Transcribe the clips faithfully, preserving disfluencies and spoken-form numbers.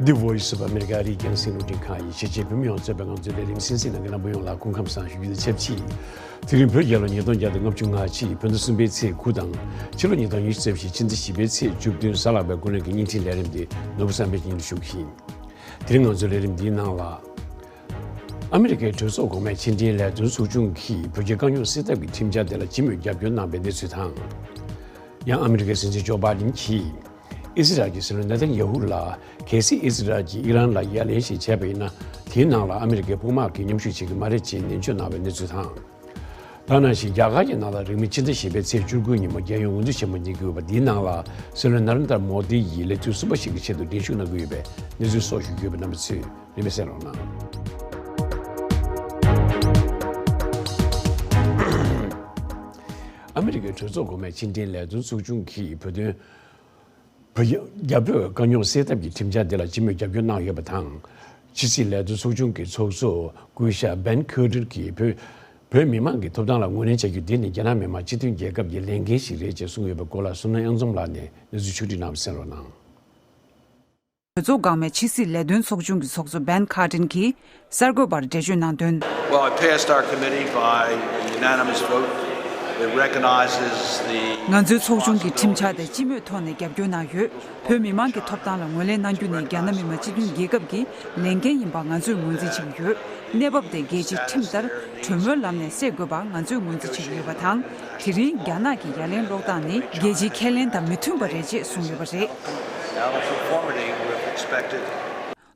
The Voice of America ཨ་རིའི་རྒྱང་སྲིང་རླུང་འཕྲིན་ཁང་ཡི་གཞིས་བྱེས་བོད་མི་ཡོངས་གཙོས་པའི་ང་ཚོའི་ལས་རིམ་གསན་གཟིགས་གནང་མཁན་རྣམ་པ་ཡོངས་ལ་སྐུ་ཁམས་བཟང་ཞུ་རྒྱུ་དང་ཆབས་ཅིག་དེ་རིང་བོད་རྒྱལ་ལོ་ཉིས་སྟོང་བརྒྱ་དང་ལྔ་བཅུ་ང་གཅིག་བོད་ཟླ་གསུམ་པའི་ཚེས་དགུ་དང་ཕྱི་ལོ་ཉིས་སྟོང་ཉི་ཤུ་རྩ་བཞི་ཕྱི་ཟླ་བཞི་པའི་ཚེས་བཅུ་བདུན་གཟའ་ལྷག་པའི་དགུན་གནས་ཀྱི་བརྙན་འཕྲིན་ལས་རིམ་འདི་ནོར་བུ་བསམ་འཕེལ་གྱིས་སྙན་སྒྲོན་ཞུ་གི་ཡིན། དེ་རིང་ང་ཚོའི་ལས་རིམ་འདིའི་ནང་ལ། ཨ་མི་རི་ཀའི་གྲོས་ཚོགས་འགོ་མའི་ཕྱི་འབྲེལ་ལས་དོན་ཚོགས་ཆུང་གིས་བོད་རྒྱའི་དཀའ་རྙོག་སེལ་ཐབས་ཀྱི་ཁྲིམས་འཆར་དེ་ལ་སྤྱི་མོས་རྒྱབ་སྐྱོར་གནང་བའི་གནས་ཚུལ་དང་། ཡང་ཨ་མི་རི་ཀའི་སྲིད་འཛིན་ཇོ་བྷའི་ཌེན་གྱིས་ཨི་ཟི་རལ་གྱི་སྲིད་བློན་ནེ་ཐན་ཡ་ཧུ་ལ་གལ་སྲིད་ཨི་ཟི་རལ་གྱིས་ཨི་རན་ལ་ཡ་ལན་ཞིག་བྱས་པ་ཡིན་ན། དེའི་ནང་ལ་ཨ་མི་རི་ཀའི་དཔུང་དམག་གིས་མཉམ་ཞུགས་བྱེད་ཀྱི་མ་རེད་ཅེས་ནན་བརྗོད་གནང་བའི་གནས་ཚུལ་དང་། ད་ནང་བཞིན་རྒྱ་གར་གྱི་ནང་ལ་རིང་མིན་ཕྱི་ཟླ་བཞི་པའི་ཚེས་བཅུ་དགུ་ཉིན་མོ་རྒྱལ་ཡོངས་འོས་བསྡུ་ཆེན་མོ་རྙེད་ཀྱི་ཡོད་པ་འདིའི་ནང་ལ་སྲིད་བློན་ནཱ་རེན་དྲ་མོ་དི་ཡིས་ལས་དོན་གསུམ་པ་ཞིག་གི་ཆེད་དུ་འགྲན་ཞུགས་གནང་གི་ཡོད་པའི་གནས་ཚུལ་སོགས་ཞུ་རྒྱུ་ཡོད་པ་རྣམ་པ་ཚོས་རིན་མེད་གསན་རོགས་གནང་། ཨ་མི་རི་ཀའི་གྲོས་ཚོགས་འགོ་མའི་ཕྱི་འབྲེལ་ལས་དོན་ཚོགས་ཆུང་གིས་བོད་དོན། བོད་རྒྱ་བོད་དཀའ་རྙོག་སེལ་ཐབས་ཀྱི་ཁྲིམས་འཆར་འདི་ལ་སྤྱི་མོས་རྒྱབ་སྐྱོར་གནང་ཡོད་པ་དང་། ཕྱི་སྲིད་ལས་དོན་ཚོགས་ཆུང་གི་ཚོགས་གཙོ་སྐུ་ཞབས་བན་ཁེར་ཏེར་གྱིས་བོད་བོད་མི་མང་གི་ཐོབ་ཐང་ལ་ངོས་ལེན་བྱ་རྒྱུ་འདི་ནི་རྒྱ་ནག་མི་དམངས་སྤྱི་མཐུན་རྒྱལ་ཁབ་ཀྱི་ལས་འགན་ཞིག་རེད་ཅེས་གསུངས་ཡོད་པའི་སྐོར་ལ་བསོད་ནམས་དབྱངས་འཛོམས་ལགས་ནས་གནས་ཚུལ་ཕྱོགས་སྒྲིག་གནང་བ་གསན་རོགས་གནང་། གྲོས་ཚོགས་འགག་མའི་ཕྱི་སྲིད་ལས་དོན་ཚོགས་ཆུང་གི་ཚོགས་གཙོ་བན་ཁེར་ཏེར་གྱིས་གསར་འགོད་པར་འགྲེལ་བརྗོད་གནང་དོན། Well, I passed our committee by a unanimous vote. It recognizes the ང་ཚོའི་ཚོགས་ཆུང་གི་ཁྲིམས་འཆར་དེ་སྤྱི་མོས་ཐོག་ནས་རྒྱབ་སྐྱོར་གནང་ཡོད། བོད་མི་མང་གི་ཐོབ་ཐང་ལ་ངོས་ལེན་གནང་རྒྱུ་ནི་རྒྱ་ནག་མི་དམངས་སྤྱི་མཐུན་རྒྱལ་ཁབ་ཀྱི་ལས་འགན་ཡིན་པ་ང་ཚོས་ངོས་འཛིན་བྱེད་ཀྱི་ཡོད། གནས་བབ་དེ་རྒྱལ་སྤྱིའི་ཁྲིམས་ལྟར་གྲོས་མོལ་ལམ་ནས་སེལ་དགོས་པ་ང་ཚོས་ངོས་འཛིན་བྱེད་ཀྱི་ཡོད་པ་དང་། དེ་རིང་རྒྱ་ནག་གི་ཡ་ལན་སློག་སྟངས་ནི་རྒྱལ་སྤྱིའི་ཁས་ལེན་དང་མི་མཐུན་པ་རེད་ཅེས་གསུངས་ཡོད་པ་རེད། Out of conformity with expected.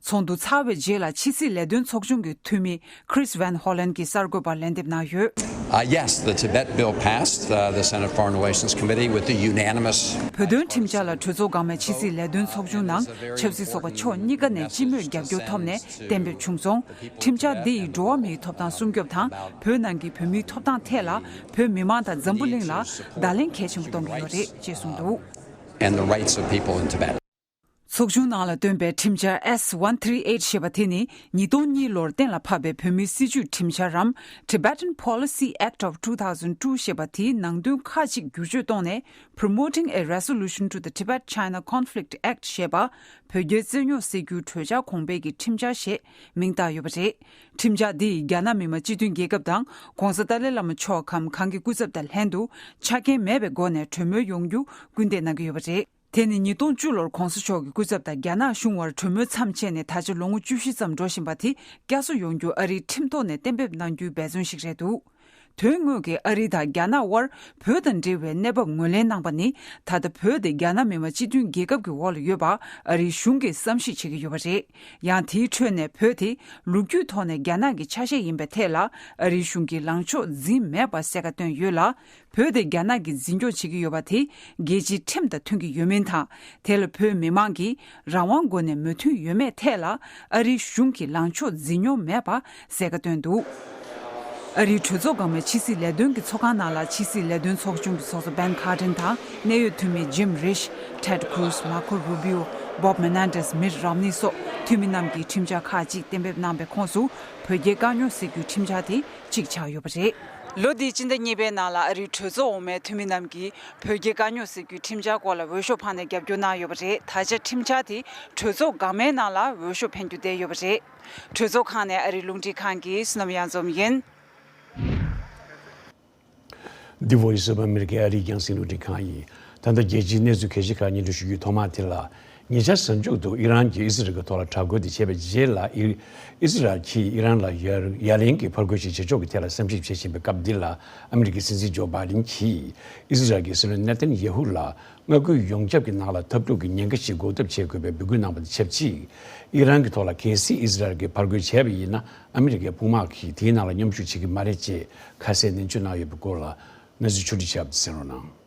ཚོགས་འདུ་ཚར་བའི་རྗེས་ལ་ཕྱི་སྲིད་ལས་དོན་ཚོགས་ཆུང་གི་འཐུས་མི་Chris Van Hollen གྱིས་གསར་འགོད་པར་ལན་འདེབས་གནང་ཡོད། Uh, yes, the Tibet bill passed, uh, the Senate Foreign Relations Committee with the unanimous བོད་དོན་ཁྲིམས་འཆར་ལ་གྲོས་ཚོགས་འགག་མའི་ཕྱི་སྲིད་ལས་དོན་ཚོགས་ཆུང་ནང་ཆབ་སྲིད་ཚོགས་པ་ཕྱོགས་གཉིས་ཀ་ནས་སྤྱི་མོས་རྒྱབ་སྐྱོར་ཐོབ་ནས་གཏན་འབེབས་བྱུང་སོང་། ཁྲིམས་འཆར་འདི་ཡིས་འགྲོ་བ་མིའི་ཐོབ་ཐང་སྲུང་སྐྱོབ་དང་བོད་ནང་གི་བོད་མིའི་ཐོབ་ཐང་ཐད་ལ་བོད་མི་མང་དང་འཛམ་བུ་གླིང་ལ་བརྡ་ལན་གལ་ཆེན་པོ་གཏོང་གི་ཡོད་རེད་ཅེས་གསུངས་འདུག། And the rights of people in Tibet. ཚོགས་ཆུང་ནང་ལ་བཏོན་པའི་ཁྲིམས་འཆར་S one three eight ཞེས་པ་དེ་ནི་ཉིས་སྟོང་གཉིས་ལོར་གཏན་ལ་ཕབ་པའི་བོད་མིའི་སྲིད་བྱུས་ཁྲིམས་འཆར་རམ། Tibetan Policy Act of two thousand two ཞེས་པ་དེའི་ནང་དོན་ཁག་ཅིག་བསྒྱུར་བཅོས་གཏོང་ནས། Promoting a Resolution to the Tibet-China Conflict Act ཞེས་པ། བོད་རྒྱའི་རྩོད་རྙོག་སེལ་རྒྱུའི་གྲོས་འཆར་གོང་འཕེལ་གྱི་ཁྲིམས་འཆར་ཞེས་མིང་བཏགས་ཡོད་པ་རེད། ཁྲིམས་འཆར་འདི་ཡིས་རྒྱ་ནག་མི་དམངས་སྤྱི་མཐུན་རྒྱལ་ཁབ་དང་༸གོང་ས་ཏཱ་ལའི་བླ་མ་མཆོག་གམ་གང་གི་སྐུ་ཚབ་དང་ལྷན་དུ་ཆ་རྐྱེན་མེད་པའི་སྒོ་ནས་གྲོས་མོལ་ཡོང་རྒྱུ་སྐུལ་འདེད་གནང་གི་ཡོད་པ་རེད། དེ་ནི་ཉིས་སྟོང་བཅུ་ལོར་༸གོང་ས་མཆོག་གི་སྐུ་ཚབ་དང་རྒྱ་ནག་གཞུང་བར་གྲོས་མོལ་མཚམས་ཆད་ནས་ད་ཆ་ལོ་ངོ་བཅུ་བཞི་ཙམ་འགྲོ་བཞིན་པ་དེ་བསྐྱར་གསོ་ཡོང་རྒྱུ་ཨ་རིའི་ཁྲིམས་ཐོག་ནས་གཏན་འབེབས་གནང་རྒྱུའི་འབད་བརྩོན་ཞིག་རེད་འདུག། དོན་དངོས་ཀྱི་ཨ་རི་དང་རྒྱ་ནག་དབར་བོད་དང་འབྲེལ་བའི་གནས་བབ་ངོས་ལེན་གནང་པ་ནི་ད་ལྟ་བོད་དེ་རྒྱ་ནག་མི་དམངས་སྤྱི་མཐུན་རྒྱལ་ཁབ་ཀྱི་འོག་ལ་ཡོད་པ་ཨ་རིའི་གཞུང་གིས་བསམ་ཤེས་བྱེད་ཀྱི་ཡོད་པ་རེད། ཡང་དེའི་ཁྲོད་ནས་བོད་དེ་ལོ་རྒྱུས་ཐོག་ནས་རྒྱ་ནག་གི་ཆ་ཤས་ཡིན་པའི་ཐད་ལ་ཨ་རིའི་གཞུང་གིས་ལངས་ཕྱོགས་འཛིན་མེད་པ་གསལ་ཁ་བཏོན་ཡོད་ལ། བོད་དེ་རྒྱ་ནག་གིས་འཛིན་སྐྱོང་བྱེད་ཀྱི་ཡོད་པ་དེ་རྒྱལ་སྤྱིའི་ཁྲིམས་དང་མཐུན་གྱི་ཡོད་མིན་དང་། དེ་ལ་བོད་མི་མང་གིས་རང་དབང་སྒོ་ནས་མོས་མཐུན་ཡོད་མེད་ཐད་ལ་ཨ་རིའི་གཞུང་གིས་ལངས་ཕྱོགས་འཛིན་མྱོང་མེད་པ་གསལ་ཁ་བཏོན་འདུག། ཨ་རིའི་གྲོས་ཚོགས་འགག་མའི་ཕྱི་སྲིད་ལས་དོན་གྱི་ཚོགས་ཁང་ནང་ལ་ཕྱི་སྲིད་ལས་དོན་ཚོགས་ཆུང་གི་ཚོགས་གཙོ་བན་ཁ་ཏེར་དང་གནད་ཡོད་འཐུས་མི་ཇིམ་རིཤ། ཊེད་ཀྲུ་ཛི། མར་ཁོ་རུ་བྷི་ཨོ། བོབ་མེ་ནན་ཌེས། མིཊ་རོམ་ནི་སོགས་འཐུས་མི་རྣམས་ཀྱིས་ཁྲིམས་འཆར་ཁག་ཅིག་གཏན་འབེབས་གནང་པའི་ཁོངས་སུ་བོད་རྒྱའི་དཀའ་རྙོག་སེལ་རྒྱུའི་ཁྲིམས་འཆར་དེ་གཅིག་ཆགས་ཡོད་པ་རེད། ལོ་འདིའི་སྤྱི་ཟླ་གཉིས་པའི་ནང་ལ་ཨ་རིའི་གྲོས་ཚོགས་འོག་མའི་འཐུས་མི་རྣམས་ཀྱིས་བོད་རྒྱའི་དཀའ་རྙོག་སེལ་རྒྱུའི་ཁྲིམས་འཆར་སྐོར་ལ་འོས་ཤོག་འཕངས་ནས་རྒྱབ་སྐྱོར་གནང་ཡོད་པ་རེད། ད་ཆ་ཁྲིམས་འཆར་དེ་གྲོས་ཚོགས་འགག་མའི་ནང་ལ་འོས་ཤོག་འཕེན་རྒྱུ་བསྡད་ཡོད་པ་རེད། གྲོས་ཚོགས་ཁང་ནས་ཨ་རིའི་རླུང་འཕྲིན་ཁང་གི་བསོད་ནམས་གཡང་འཛོམས་ཡིན། འདི་Voice of America ཨ་རིའི་རྒྱང་སྲིང་རླུང་འཕྲིན་ཁང་ཡིན། ད་ལྟ་རྒྱལ་སྤྱིའི་གནས་ཚུལ་གལ་ཆེ་ཁག་སྙན་སྒྲོན་ཞུ་རྒྱུའི་ཐོག་མ་དེ་ལ། ཉེ་ཆར་གཟའ་མཇུག་ཏུ་ཨི་རན་གྱིས་ཨི་ཟི་རལ་གྱི་ཐོག་ལ་དྲག་རྒོལ་དེ་བྱས་པའི་རྗེས་ལ། ཨི་ཨི་ཟི་རལ་གྱིས་ཨི་རན་ལ་ཡ་ཡ་ལན་གྱི་ཕར་རྒོལ་ཞིག་བྱེད་ཕྱོགས་ཀྱི་ཐད་ལ་བསམ་ཞིབ་བྱེད་བཞིན་པའི་སྐབས་འདི་ལ། ཨ་མི་རི་ཀའི་སྲིད་འཛིན་ཇོ་བྷའི་ཌེན་གྱིས་ཨི་ཟི་རལ་གྱི་སྲིད་བློན་ནེ་ཐན་ཡ་ཧུ་ལ། མངའ་ཁུལ་ཡོངས་ཁྱབ་ཀྱི་ནང་ལ་འཐབ་འཁྲུག་གི་ཉེན་ཁ་ཞིག་འགོག་ཐབས་བྱེད་དགོས་པའི་འབོད་སྐུལ་གནང་བ་དང་ཆབས་ཅིག། ཨི་རན་གྱི་ཐོག་ལ་གལ་སྲིད་ཨི་ཟི་རལ་གྱིས་ཕར་རྒོལ་བྱས་པ་ཡིན་ན། ཨ་མི་རི་ཀའི་དཔུང་དམག་གིས་དེའི་ནང་ལ་མཉམ་ཞུགས་བྱེད་ཀྱི་མ་རེད་ཅེས་ཁ་གསལ་ནན་བརྗོད་གནང་ཡོད་པའི་སྐོར་ལ། གནས་ཚུལ་ཕྱོགས་སྒྲིག་བྱས་པ་དེ་གསན་རོགས་གནང་།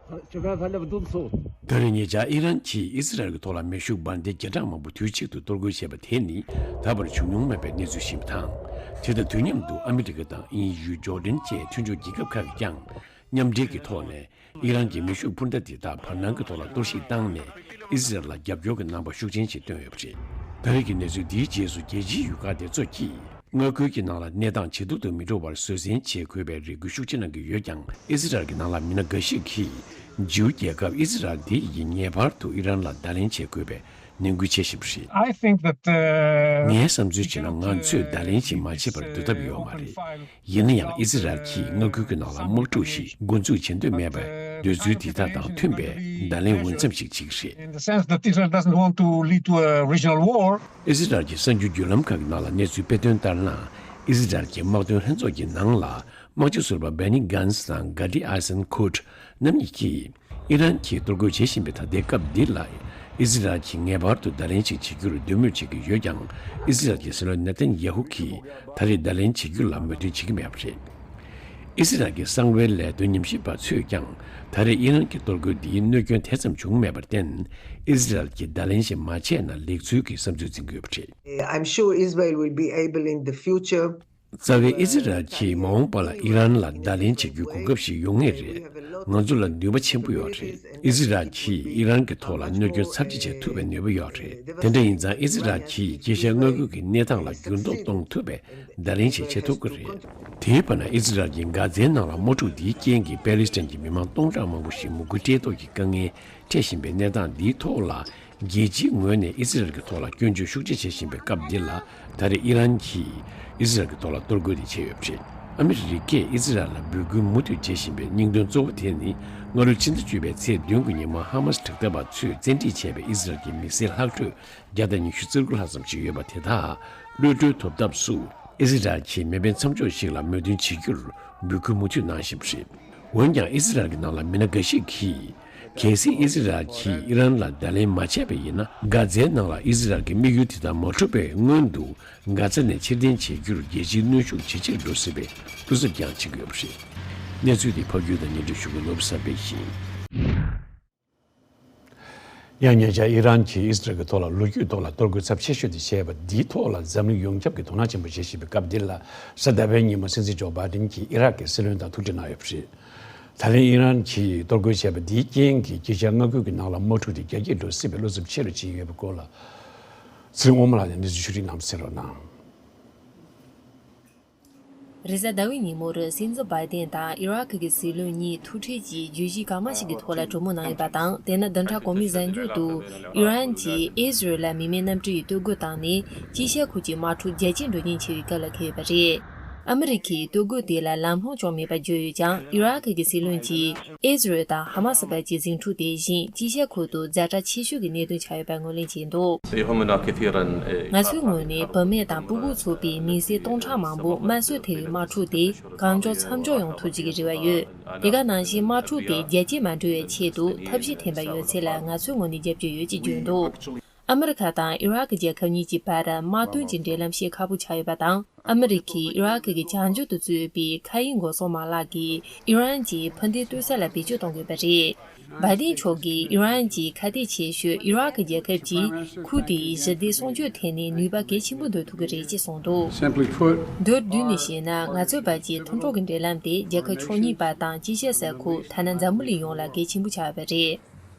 ད་རེས་ཉེ་ཆར་ཨི་རན་གྱིས་ཨི་ཟི་རལ་གྱི་ཐོག་ལ་མེ་ཤུགས་འབར་མདེལ་བརྒྱ་ཕྲག་མང་པོ་དུས་གཅིག་ཏུ་གཏོར་རྒོལ་བྱས་པ་དེ་ནི་ད་བར་བྱུང་མྱོང་མེད་པའི་གནས་ཚུལ་ཞིག་ཡིན་པ་དང་། དེ་དང་དུས་མཉམ་དུ་ཨ་མི་རི་ཀ་དང་དབྱིན་ཡུལ། ཇོར་ཌན་བཅས་མཐུན་ཕྱོགས་རྒྱལ་ཁབ་ཁག་གིས་ཀྱང་མཉམ་འབྲེལ་གྱི་ཐོག་ནས་ཨི་རན་གྱི་མེ་ཤུགས་འཕུར་མདའ་དེ་དག་བར་སྣང་གི་ཐོག་ལ་གཏོར་བཤིག་བཏང་ནས། ཨི་ཟི་རལ་ལ་རྒྱབ་སྐྱོར་གྱི་རྣམ་པ་ཤུགས་ཆེན་ཞིག་བཏོན་ཡོད་པ་རེད། ད་རེས་ཀྱི་གནས་ཚུལ་འདིའི་རྗེས་སུ་རྒྱལ་སྤྱིའི་ཡུལ་ཁག་དེ་ཚོ་གིས་ མངའ་ཁུལ་གྱི་ནང་ལ་གནས་སྟངས་ཇེ་སྡུག་ཏུ་མི་འགྲོ་བར་བཟོད་བསྲན་བྱེད་དགོས་པའི་རེ་སྐུལ་ཤུགས་ཆེ་གནང་གི་ཡོད་ཀྱང་། ཨི་ཟི་རལ་གྱི་ནང་ལ་མི་སྣ་འགའ་ཞིག་གིས་ཇིའུ་རྒྱལ་ཁབ་ཨི་ཟི་རལ་འདི་ཡིས་ངེས་པར་དུ་ཨི་རན་ལ་བརྡ་ལན་བྱེད་དགོས་པའི་ནན་སྐུལ་བྱེད་བཞིན་པ་རེད། I think that, uh, ངའི་བསམ་ཚུལ་བྱས་ན། ང་ཚོས་བརྡ་ལན་ཞིག་མ་བྱས་པར་སྡོད་ཐབས་ཡོད་མ་རེད། ཡིན་ན་ཡང་ཨི་ཟི་རལ་གྱིས་མངའ་ཁུལ་གྱི་ནང་ལ་དམག་འཁྲུག་ཞིག་འགོ་འཛུགས་བྱེད་འདོད་མེད་པའི་འདོད་ཚུལ་འདི་དག་དང་མཐུན་པའི་བརྡ་ལན་འོས་འཚམ་ཞིག་བྱེད་ཀྱི་རེད། In the sense that Israel doesn't want to lead to a regional war. ཨི་ཟི་རལ་གྱི་གསར་འགྱུར་བརྒྱུད་ལམ་ཁག་གི་ནང་ལ་གནས་ཚུལ་སྤེལ་དོན་ལྟར་ན། ཨི་ཟི་རལ་གྱི་དམག་དོན་ལྷན་ཚོགས་ཀྱི་ནང་ལ་དམག་སྤྱི་ཟུར་པ་Benny Gantz་དང་Gadi Eisenkot་རྣམ་གཉིས་ཀྱིས། ཨི་རན་གྱིས་གཏོར་རྒོལ་བྱེད་བཞིན་པའི་ད་ལྟའི་སྐབས་འདི་ལ། ཨི་ཟི་རལ་གྱིས་ངེས་པར་དུ་བརྡ་ལན་ཞིག་བྱེད་རྒྱུར་འདོད་མོས་བྱེད་ཀྱི་ཡོད་ཀྱང་། ཨི་ཟི་རལ་གྱི་སྲིད་བློན་ནེ་ཐན་ཡ་ཧུ་གིས་ད་རེས་བརྡ་ལན་བྱེད་རྒྱུ་ལ་མོས་མཐུན་བྱེད་ཀྱི་མེད་པ་རེད། ཨི་ཟི་རལ་གྱི་གསང་བའི་ལས་དོན་ཉམས་ཞིབ་པ་ཚོས་ཀྱང་། ད་རེས་ཨི་རན་གྱི་གཏོར་རྒོལ་འདིའི་གནོད་སྐྱོན་དེ་ཙམ་བྱུང་མེད་པར་བརྟེན། ཨི་ཟི་རལ་གྱིས་བརྡ་ལན་ཞིག་མ་བྱས་ན་ལེགས་ཚུལ་གྱི་བསམ་ཚུལ་འཛིན་གྱི་ཡོད་པ་རེད། I'm sure Israel will be able in the future. རྩ་བའི་ཨི་ཟི་རལ་གྱིས་མ་འོངས་པ་ལ་ཨི་རན་ལ་བརྡ་ལན་བྱེད་རྒྱུའི་གོ་སྐབས་ཤིག་ཡོང་ངེས་རེད། ང་ཚོ་ལ་ནུས་པ་ཆེན་པོ་ཡོད་རེད། ཨི་ཟི་རལ་གྱིས་ཨི་རན་གྱི་ཐོག་ལ་གནོད་སྐྱོན་ཚབས་ཆེ་བྱེད་ཐུབ་པའི་ནུས་པ་ཡོད་རེད། དེ་འདྲ་ཡིན་ཙང་ཨི་ཟི་རལ་གྱིས་དཀྱིལ་ཤར་མངའ་ཁུལ་གྱི་གནས་སྟངས་ལ་འགྱུར་ལྡོག་གཏོང་ཐུབ་པའི་བརྡ་ལན་ཞིག་བྱེད་ཐུབ་ཀྱི་རེད། དེའི་བར་ན་ཨི་ཟི་རལ་གྱིས་གྷ་ཛའི་ནང་ལ་དམག་འཁྲུག་འདིའི་རྐྱེན་གྱིས་པེ་ལི་སི་ཐན་གྱི་མི་མང་སྟོང་ཕྲག་མང་པོ་ཞིག་མུ་གེ་བཀྲེས་ལྟོགས་ཀྱི་དཀའ་ངལ་འཕྲད་བཞིན་པའི་གནས་སྟངས་འདིའི་ཐོག་ལ། རྒྱལ་སྤྱིའི་ངོས་ནས་ཨི་ཟི་རལ་གྱི་ཐོག་ལ་སྐྱོན་བརྗོད་ཤུགས་ཆེ་བྱེད་བཞིན་པའི་སྐབས་འདི་ལ། ད་རེས་ཨི་རན་གྱིས་ཨི་ཟི་རལ་གྱི་ཐོག་ལ་གཏོར་རྒོལ་དེ་བྱས་ཡོད་པ་རེད། ཨ་མི་རི་ཀས་ཨི་ཟི་རལ་ལ་འབོད་སྐུལ་མུ་མཐུད་བྱེད་བཞིན་པའི་སྙིང་དོན་གཙོ་བོ་དེ་ནི། སྔ་ལོའི་ཕྱི་ཟླ་བཅུ་པའི་ཚེས་བདུན་གྱི་ཉིན་མོ་ཧ་མ་སི་དྲག་འཐབ་པ་ཚོས་བཙན་ཁྲིད་བྱས་པའི་ཨི་ཟི་རལ་གྱི་མི་སེར་ལྷག་འཕྲོས་བརྒྱ་དང་ཉི་ཤུ་རྩ་དགུ་ལྷག་ཙམ་ཞིག་ཡོད་པ་དེ་དག་གློད་གྲོལ་ཐོབ་ཐབས་སུ། ཨི་ཟི་རལ་གྱིས་མེ་འཕེན་མཚམས་འཇོག་ཞིག་ལ་མོས་མཐུན་བྱེད་རྒྱུར་འབོད་སྐུལ་མུ་མཐུད་གནང་བཞིན་པ་རེད། འོན་ཀྱང་ཨི་ཟི་རལ་གྱི་ནང་ལ་མི་སྣ་འགའ་ཞིག་གིས། གལ་སྲིད་ཨི་ཟི་རལ་གྱིས་ཨི་རན་ལ་བརྡ་ལན་མ་བྱས་པ་ཡིན་ན། གྷ་ཛའི་ནང་ལ་ཨི་ཟི་རལ་གྱི་དམིགས་ཡུལ་དེ་དག་མ་འགྲུབ་པའི་སྔོན་དུ། གྷ་ཛ་ནས་ཕྱིར་འཐེན་བྱེད་རྒྱུར་རྒྱལ་སྤྱིའི་གནོན་ཤུགས་ཇེ་ཆེར་འགྲོ་སྲིད་པའི་བློ་འཚབ་ཀྱང་བྱེད་ཀྱི་ཡོད་པ་རེད། གནས་ཚུལ་འདི་ཕབ་སྒྱུར་དང་སྙན་སྒྲོན་ཞུ་མཁན་ནོར་བུ་གསར་པས་ཡིན། ཡང་ཉེ་ཆར་ཨི་རན་གྱིས་ཨི་སི་རལ་གྱི་ཐོག་ལ་ལོ་རྒྱུས་ཐོག་ལ་གཏོར་རྒོལ་ཚབས་ཆེ་ཤོས་དེ་བྱས་པ་འདིའི་ཐོག་ལ་འཛམ་གླིང་ཡོངས་ཁྱབ་ཀྱིས་དོ་སྣང་ཆེན་པོ་བྱེད་བཞིན་པའི་སྐབས་འདི་ལ། གཟའ་ཟླ་བའི་ཉིན་མོ་སྲིད་འཛིན་ཇོ་བྷའི་ཌེན་གྱིས་ཨི་རག་གི་སྲིད་བློན་དང་ཐུག་འཕྲད་གནང་ཡོད་པ་རེད། ད་ལན་ཨི་རན་གྱིས་གཏོར་རྒོལ་བྱས་པ་འདིའི་རྐྱེན་གྱིས་དཀྱིལ་ཤར་མངའ་ཁུལ་གྱི་ནང་ལ་དམག་འཁྲུག་དེ་རྒྱ་སྐྱེད་འགྲོ་སྲིད་པའི་བློ་འཚབ་ཆེ་རུ་ཕྱིན་ཡོད་པའི་སྐོར་ལ། ཚེ་རིང་དབང་མོ་ལགས་ནས་གནས་ཚུལ་ཕྱོགས་སྒྲིག་གནང་གསན་རོགས་གནང་། རེས་གཟའ་ཟླ་བའི་ཉིན་མོར་སྲིད་འཛིན་བྷའི་ཏན་དང་ཨི་རག་གི་སྲིད་བློན་གཉིས་ཐུག་འཕྲད་ཀྱིས་བརྗོད་གཞི་གང་མང་ཞིག་གི་ཐོག་ལ་གྲོས་མོལ་གནང་ཡོད་པ་དང་། དེ་ནི་བདུན་ཕྲག་གོང་མའི་གཟའ་མཇུག་ཏུ་ཨི་རན་གྱིས་ཨི་ཟི་རལ་ལ་མི་མེད་གནམ་གྲུ་ཡིས་གཏོར་རྒོལ་བཏང་ནས། དཀྱིལ་ཤར་ཁུལ་གྱི་དམག་འཁྲུག་རྒྱ་སྐྱེད་འགྲོ་རྐྱེན་ཆེ་བའི་སྐབས་ལ་འཁེལ་ཡོད་པ་རེད། ཨ་མི་རི་ཀས་གཏོར་རྒོལ་དེ་ལ་ལམ་ལྷོང་ཅང་མེད་པར་བརྗོད་ཡོད་ཀྱང་། ཨི་རག་གི་སྲིད་བློན་གྱིས། ཨི་ཟི་རལ་དང་ཧ་མ་སི་བར་གྱི་ཟིང་འཁྲུག་དེ་བཞིན་དཀྱིལ་ཤར་ཁུལ་དུ་ཛ་དྲག་ཆེ་ཤོས་ཀྱི་གནད་དོན་ཆགས་ཡོད་པར་ངོས་ལེན་བྱས་འདུག་ང་ཚོའི་ངོས་ནས་བུད་མེད་དང་སྤུ་གུ་ཚུད་པའི་མི་སེར་སྟོང་ཕྲག་མང་པོ་དམར་གསོད་ཐེབས་པའི་དམག་འཁྲུག་དེ་གང་མགྱོགས་མཚམས་འཇོག་ཡོང་ཐུབ་ཀྱི་རེ་བ་ཡོད། དེ་ག་ནང་བཞིན་དམག་འཁྲུག་དེ་རྒྱ་སྐྱེད་མ་འགྲོ་བའི་ཆེད་དུ་ཐབས་ཤེས་འཐེན་པ་ཡོད་ཚད་ལ་ང་ཚོའི་ངོས་ནས་རྒྱབ་སྐྱོར་ཡོད་ཅེས་བརྗོད་འདུག་ཨ་མི་རི་ཁ་དང་ཨི་རག་རྒྱལ་ཁབ་གཉིས་ཀྱི་བར་དམག་དོན་གྱི་འབྲེལ་ལམ་བཤད་ཁག་པོ་ཆགས་ཡོད་པ་དང་། ཨ་མི་རི་ཁས་ཨི་རག་གི་བྱང་ཕྱོགས་སུ་གཙོས་པའི་མཁའ་དབྱིངས་འགོག་སྲུང་མ་ལག་གིས་ཨི་རན་གྱི་འཕུར་མདེལ་གཏོར་ས་ལ་བེད་སྤྱོད་གཏོང་དགོས་པ་རེད། བྷའི་ཏིན་མཆོག་གིས་ཨི་རན་གྱི་ཁ་གཏད་ཆེ་ཤོས་ཨི་རག་རྒྱལ་ཁབ་ཀྱིས་ཁུལ་དེའི་ཞི་བདེ་སྲུང་སྐྱོབ་ཐད་ནས་ནུས་པ་གལ་ཆེན་པོ་འདོན་ཐུབ་ཀྱི་རེད་ཅེས་གསུངས་འདུག Simply put, མདོར་བསྡུས་ནས་བཤད་ན། ང་ཚོའི་བར་གྱི་མཐུན་གྲོགས་ཀྱི་འབྲེལ་ལམ་དེ་རྒྱལ་ཁབ་ཕྱོགས་གཉིས་པ་དང་དཀྱིལ་ཤར་ས་ཁུལ་ཐ་ན་འཛམ་བུ་གླིང་ཡོངས་ལ་གལ་ཆེན་པོ་ཆགས་པ་རེད།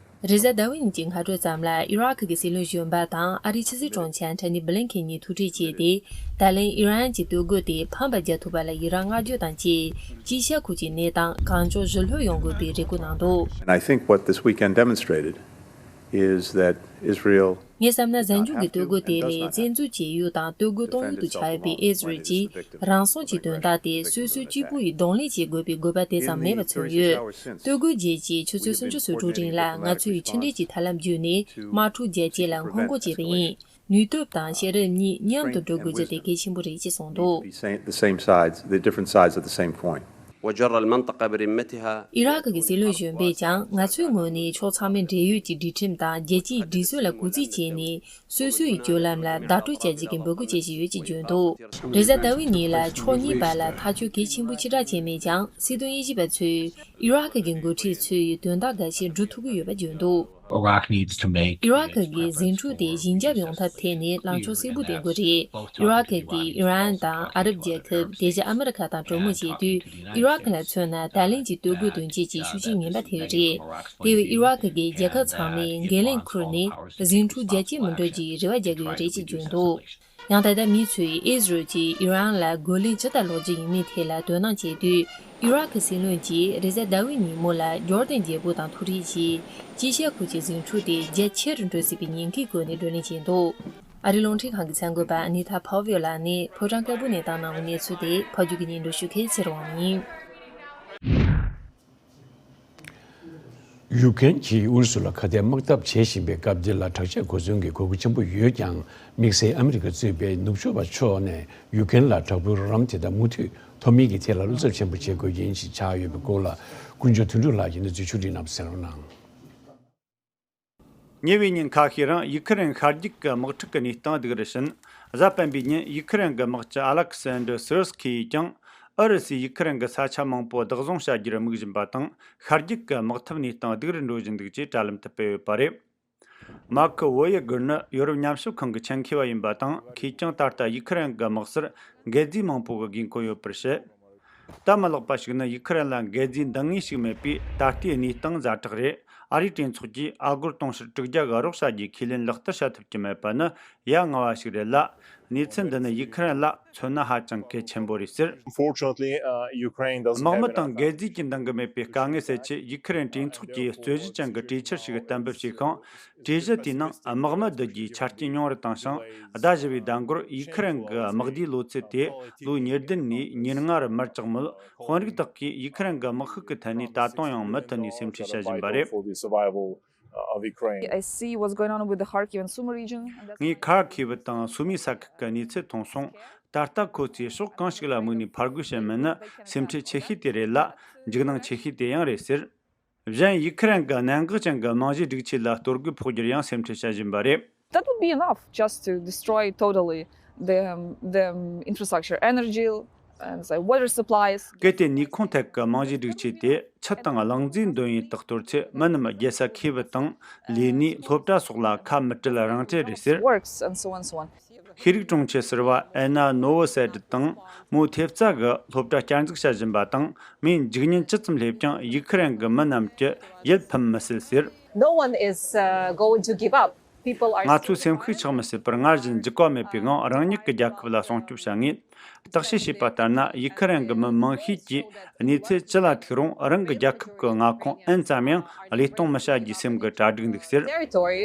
རེས་གཟའ་ཟླ་བའི་ཉིན་གྱི་སྔ་དྲོ་ཙམ་ལ་ཨི་རག་གི་སྲིད་བློན་གཞོན་པ་དང་ཨ་རིའི་ཕྱི་སྲིད་དྲུང་ཆེ་ཨན་ཐོ་ནི་བྷི་ལིན་ཁེན་གཉིས་ཐུག་འཕྲད་བྱས་ཏེ། ད་ལན་ཨི་རན་གྱི་གཏོར་རྒོལ་དེ་ཕམ་པར་རྒྱག་ཐུབ་པ་ལ་ཡི་རངས་བསྔགས་བརྗོད་དང་བཅས། དཀྱིལ་ཤར་ཁུལ་གྱི་གནས་སྟངས་གང་མགྱོགས་ཞི་ལྷོད་ཡོང་དགོས་པའི་རེ་སྐུལ་གནང་འདུག And I think what this weekend demonstrated is that Israel ངས་བསམ་ན། གཟའ་མཇུག་གི་གཏོར་རྒོལ་དེ་ལས་བཙན་འཛུལ་བྱེད་ཡུལ་དང་གཏོར་རྒོལ་གཏོང་ཡུལ་དུ་ཆགས་ཡོད་པའི་ཨི་ཟི་རལ་གྱིས་རང་སྲུང་གི་དོན་དག་དེ་སོ་སོ་གཅིག་པུ་ཡིས་གདོང་ལེན་བྱེད་དགོས་པའི་དགོས་པ་དེ་ཙམ་མེད་པ་མཚོན་ཡོད། གཏོར་རྒོལ་རྗེས་ཀྱི་ཆུ་ཚོད་སུམ་ཅུ་སོ་དྲུག་རིང་ལ་ང་ཚོས་ཕྱི་འབྲེལ་གྱི་ཐབས་ལམ་བརྒྱུད་ནས་དམག་འཁྲུག་རྒྱ་སྐྱེད་ལ་སྔོན་འགོག་བྱས་པ་ཡིན། ནུས་སྟོབས་དང་ཤེས་རབ་གཉིས་མཉམ་དུ་འགྲོ་དགོས་རྒྱུ་དེ་གལ་ཆེན་པོ་རེད་ཅེས་གསུངས་འདུག The same, the same sides, the different sides of the same coin. وجر المنطقة برمتها. ཨི་རག་གི་སྲིད་བློན་གཞོན་པས་ཀྱང་། ང་ཚོའི་ངོས་ནས་ཕྱོགས་ཚང་མས་འབྲེལ་ཡོད་ཀྱི་སྒྲིག་ཁྲིམས་དང་རྒྱལ་སྤྱིའི་སྒྲིག་སྲོལ་ལ་གུས་བརྩི་བྱས་ནས། སོ་སོ་ཡི་སྤྱོད་ལམ་ལ་བདག་སྤྲོད་བྱ་རྒྱུ་གི་འབོད་སྐུལ་བྱེད་བཞིན་ཡོད་ཅེས་བརྗོད་འདུག་རེས་གཟའ་ཟླ་བའི་ཉིན་ལ་ཕྱོགས་གཉིས་བར་ལ་ཐག་གཅོད་གལ་ཆེན་པོ་ཞེ་དྲག་བྱས་མེད་ཀྱང་། སྲིད་དོན་དབྱེ་ཞིབ་པ་ཚོས་ཨི་རག་གི་འགོ་ཁྲིད་ཚོས་དོན་དག་འགའ་ཤས་སྒྲུབ་ཐུབ་ཀྱི་ཡོད་པ་བརྗོད་འདུག Iraq needs to make ཨི་རག་གི་ཟིང་འཁྲུག་དེ་ཞི་འཇགས་ཡོང་ཐབས་ཐད་ནས་ལངས་ཕྱོགས་གསལ་པོ་ལྡན་དགོས་རེད། ཨི་རག་གིས་ཨི་རན་དང་ཨ་རབ་རྒྱལ་ཁབ། དེ་བཞིན་ཨ་མི་རི་ཁ་དང་གྲོས་མོལ་བྱེད་དུས། ཨི་རག་ལ་མཚོན་ན། ད་ལན་གྱི་གཏོར་རྒོལ་དོན་རྐྱེན་གྱི་ཤུགས་རྐྱེན་ངན་པ་དེ་རེད། དེ་བས་ཨི་རག་གི་རྒྱལ་ཁབ་ཚང་མས་འགན་ལེན་ཁུར་ནས་ཟིང་འཁྲུག་རྒྱ་སྐྱེད་མི་འགྲོ་རྒྱུའི་རེ་བ་རྒྱག་གི་ཡོད་རེད་ཅེས་བརྗོད་འདུག་ཡང་ད་ལྟ་མི་ཚོས་ཨི་ཟི་རལ་གྱིས་ཨི་རན་ལ་རྒོལ་ལན་ཇི་ལྟར་སློག་རྒྱུ་ཡིན་མིན་ཐད་ལ་དོ་སྣང་བྱེད་དུས། ཨི་རག་གི་སྲིད་བློན་གྱིས་རེས་གཟའ་ཟླ་བའི་ཉིན་མོ་ལ་ཇོར་ཌན་རྒྱལ་པོ་དང་ཐུག་འཕྲད་ཀྱིས་ཅི་ཤེས་ཁུལ་གྱི་ཟིང་འཁྲུག་དེ་རྒྱ་ཆེ་རུ་འགྲོ་སྲིད་པའི་ཉེན་ཁའི་སྒོ་ནས་བགྲོ་གླེང་བྱས་འདུག་ཨ་རིའི་རླུང་འཕྲིན་ཁང་གི་གསར་འགོད་པ་ཨ་ནི་ཐ་ཕ་ཝེ་ལགས་ནས་ཕོ་བྲང་དཀར་པོ་ནས་བཏང་གནང་བའི་གནས་ཚུལ་དེ་ཕབ་སྒྱུར་གྱིས་སྙན་སྒྲོན་ཞུ་མཁན་ཚེ་རིང་དབང་ཡིན། ཡུ་ཀེན་གྱིས་ཨུ་རུ་སུ་ལ་ཁ་གཏད་དམག་འཐབ་བྱེད་བཞིན་པའི་སྐབས་འདི་ལ་དྲག་ཆས་གོ་མཚོན་གྱི་དགོས་མཁོ་ཆེན་པོ་ཡོད་ཀྱང་། དམིགས་བསལ་ཨ་མི་རི་ཀ་གཙོས་པའི་ནུབ་ཕྱོགས་པ་ཕྱོགས་ནས་ཡུ་ཀེན་ལ་དྲག་པོའི་རོགས་རམ་དེ་དག་མུ་མཐུད་ཐོབ་མིན་གྱི་ཐད་ལ་བློ་འཚབ་ཆེན་པོ་བྱེད་དགོས་རྐྱེན་ཞིག་ཆགས་ཡོད་པའི་སྐོར་ལ། ཀུན་སྤྱོད་དོན་གྲུབ་ལགས་ཀྱིས་གནས་ཚུལ་ཕྱོགས་སྒྲིག་གནང་བ་གསན་རོགས་གནང་། ཉེ་བའི་ཉིན་ཁ་ཤས་རིང་ཡུ་ཁུ་རེན་ཤར་རྒྱུད་ཀྱི་དམག་འཁྲུག་གི་གནས་སྟངས་སྡུག་རུ་ཕྱིན། གཟའ་སྤེན་པའི་ཉིན་ཡུ་ཁུ་རེན་གྱི་དམག་སྤྱི་ཨ་ལེག་སན་ཌར་སི་རུ་སི་ཁི་ཡིས་ཀྱང་ཨུ་རུ་སུས་ཡུ་ཁུ་རེན་གྱི་ས་ཆ་མང་པོ་བདག་བཟུང་བྱ་རྒྱུར་དམིགས་བཞིན་པ་དང་། ཤར་རྒྱུད་ཀྱི་དམག་འཐབ་གནས་སྟངས་སྡུག་རུ་འགྲོ་བཞིན་འདུག་ཅེས་དྲ་ལམ་དུ་སྤེལ་ཡོད་པ་རེད། མཱ་ཁུ་ཝོ་ཡེ་གུར་ནི་ཡོ་རོབ་མཉམ་ཞབས་ཁང་གི་ཆེད་མཁས་པ་ཡིན་པ་དང་། ཁོས་ཀྱང་ད་ལྟ་ཡུ་ཁུ་རེན་གྱི་དམག་སར་འགད་རྫས་མང་པོ་གི་དགོས་མཁོ་ཡོད་པར་བཤད། སྟབས་མ་ལེགས་པ་ཞིག་ནི་ཡུ་ཁུ་རེན་ལ་འགད་རྫས་འདང་ངེས་ཤིག་མེད་པས། ད་ལྟའི་གནས་སྟངས་ཛ་དྲག་རེད། ཨ་རིའི་གྲོས་ཚོགས་ཀྱིས་ཨ་སྒོར་དུང་ཕྱུར་དྲུག་བརྒྱ་གི་རོགས་བྱ་རྒྱུའི་ཁས་ལེན་ལག་བསྟར་བྱ་ཐུབ་ཀྱི་མེད་པ་ནི་ཡ་ང་བ་ཞིག་རེད་ལ། གནས་ཚུལ་འདི་ནི་ཡུ་ཁུ་རེན་ལ་མཚོན་ན་ཧ་ཅང་གལ་ཆེན་པོ་རེད་ཟེར། Unfortunately, uh, Ukraine doesn't དམག་མི་དང་འགད་རྫས་ཀྱི་འདང་གི་མེད་པའི་དཀའ་ངལ་སེལ་ཆེད་ཡུ་ཁུ་རེན་གྲོས་ཚོགས་ཀྱིས་རྩོད་གཞི་ཅན་གྱི་གྲོས་འཆར་ཞིག་གཏན་འབེབས་བྱས་ཤིང་། གྲོས་གཞི་དེའི་ནང་དམག་མི་བསྡུ་རྒྱུའི་ཆ་རྐྱེན་ཉུང་རུ་བཏང་ཞིང་། ཟླ་བཞི་བའི་ཟླ་འགོར་ཡུ་ཁུ་རེན་གྱི་དམག་བསྡུའི་ལོ་ཚད་དེ་ལོ་ཉེར་བདུན་ནས་ཉེར་ལྔ་རུ་མར་གྱངས་མོད། དཔོན་རིགས་དག་གིས་ཡུ་ཁུ་རེན་གྱི་དམག་ཤུགས་ཀྱི་ཐད་ནས་ད་དུང་ཡང་མུ་མཐུད་ནས་སེམས་ཁྲལ་བྱ་བཞིན་པ་རེད། I see what's going on with the Kharkiv and Sumy region. ངས་ཁར་ཁི་བ་དང་སུ་མི་ས་ཁུལ་གྱི་གནས་ཚུལ་མཐོང་སོང་། ད་ལྟ་ཁོ་ཚོས་ཕྱོགས་གང་ཞིག་ལ་དམིགས་ནས་ཕར་རྒོལ་བྱེད་མིན་ནི་སེམས་ཁྲལ་ཆེ་ཤོས་དེ་རེད་ལ། འཇིགས་སྣང་ཆེ་ཤོས་དེ་ཡང་རེད་ཟེར། གཞན་ཡུ་ཁུ་རེན་གྱི་གནད་འགག་ཅན་གྱི་རྨང་གཞིའི་སྒྲིག་ཆས་ལ་གཏོར་རྒོལ་ཕོག་རྒྱུར་ཡང་སེམས་ཁྲལ་བྱ་བཞིན་པ་རེད། That would be enough just to destroy totally the, um, the, um, infrastructure, energy and the water supplies. གལ་ཏེ་ནུས་ཁུངས་ཐད་ཀྱི་རྨང་གཞིའི་སྒྲིག་ཆས་དེ་ཆུ་དང་རླངས་རྫས་འདོན་ཡུལ་དག་གཏོར་ཚེ། མི་རྣམས་རྒྱལ་ས་ཁེ་བི་དང་ལས་གནས་སློབ་གྲྭ་སོགས་ལ་ཁ་མི་བྲལ་རང་བྲལ་རེད་ཟེར། Works and so on, so on. ཤེས་རིག་དྲུང་ཆེ་ཟུར་པ་ཨེ་ན་ནོ་ཝོ་སེ་ཏི་དང་མོ་ཐེབས་རྩ་གི་སློབ་གྲྭ་བསྐྱར་འཛུགས་བྱ་བཞིན་པ་དང་། མོས་འཇིགས་ཉེན་ཇི་ཙམ་སླེབས་ཀྱང་ཡུ་ཁུ་རེན་གྱི་མི་རྣམས་ཀྱིས་ཡིད་ཕམ་མི་སྲིད་ཟེར། No one is, uh, going to give up. People are ང་ཚོས་སེམས་ཤུགས་ཆག་མི་སྲིད་པར། སྔར་བཞིན་འཇིགས་པ་མེད་པའི་ངང་རང་ཉིད་ཀྱི་རྒྱལ་ཁབ་ལ་སྲུང་སྐྱོབ་བྱ་ངེས། བརྟག་དཔྱད་བྱས་པ་ལྟར་ན། ཡུ་ཁུ་རེན་གྱི་མི་མང་ཤས་ཀྱིས་གནས་ཚུལ་ཅི་ལ་ཐུག་རུང་རང་གི་རྒྱལ་ཁབ་ཀྱི་མངའ་ཁོངས་ཨེན་ཙམ་ཡང་བློས་གཏོང་མི་བྱ་རྒྱུའི་སེམས་ཀྱི་གྲ་སྒྲིག་འདུག་ཟེར། Territory.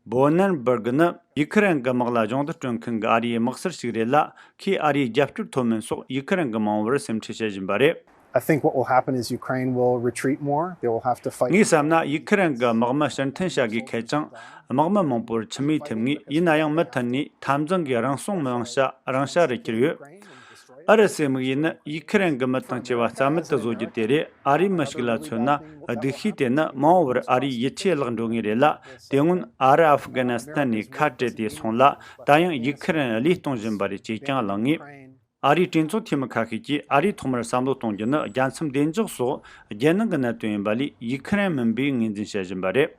བོ་ནན་སྦུར་གི་ནི་ཡུ་ཁུ་རེན་གྱི་དམག་ལ་སྦྱོང་བརྡར་སྤྲོད་མཁན་གྱི་ཨ་རིའི་དམག་སར་ཞིག་རེད་ལ། ཁོས་ཨ་རིའི་རྒྱབ་སྐྱོར་ཐོབ་མིན་སོགས་ཡུ་ཁུ་རེན་གྱི་མ་འོངས་པར་སེམས་ཁྲལ་བྱེད་བཞིན་པ་རེད། I think what will happen is Ukraine will retreat more. They will have to fight. ངས་བསམ་ན་ཡུ་ཁུ་རེན་གྱི་དམག་མི་ཕྱིར་འཐེན་བྱ་དགོས་ཁེལ་ཅིང་། དམག་མི་མང་པོར་ཁྲིམས་མིས་ཐེབས་ངེས། ཡིན་ན་ཡང་མུ་མཐུད་ནས་འཐབ་འཛིང་གིས་རང་སྲུང་མི་འོང་བྱ་རང་བྱ་རུ་གྱུར་ཡོད། ཨུ་རུ་སུའི་དམིགས་ཡུལ་ནི་ཡུ་ཁུ་རེན་གྱི་མི་དང་བཅས་པ་རྩ་མེད་དུ་བཟོ་རྒྱུ་དེ་རེད། ཨ་རིའི་མི་ཞིག་ལ་མཚོན་ན། སྡུག་ཤོས་དེ་ནི་མ་འོངས་པར་ཨ་རིའི་ཡིད་ཆེས་བརླག་འགྲོ་ངེས་རེད་ལ། དེ་སྔོན་ཨ་རི་ཨ་ཧྥུ་གྷ་ནི་སི་ཐན་ནས་ཁ་བྲལ་ཏེ་སོང་ལ། ད་ཡང་ཡུ་ཁུ་རེན་བློས་གཏོང་བཞིན་པ་རེད་ཅེས་ཀྱང་གླེང་ངེས། ཨ་རིའི་གྲོས་ཚོགས་འཐུས་མི་ཁ་ཤས་ཀྱིས་ཨ་རིས་ཐོག་མར་བསམ་བློ་གཏོང་རྒྱུ་ནི་རྒྱལ་མཚམས་བདེ་འཇགས་སོགས་རྒྱལ་ནང་གི་གནད་དོན་ཡིན་པ་ལས་ཡུ་ཁུ་རེན་མིན་པའི་ངོས་འཛིན་བྱེད་བཞིན་པ་རེད།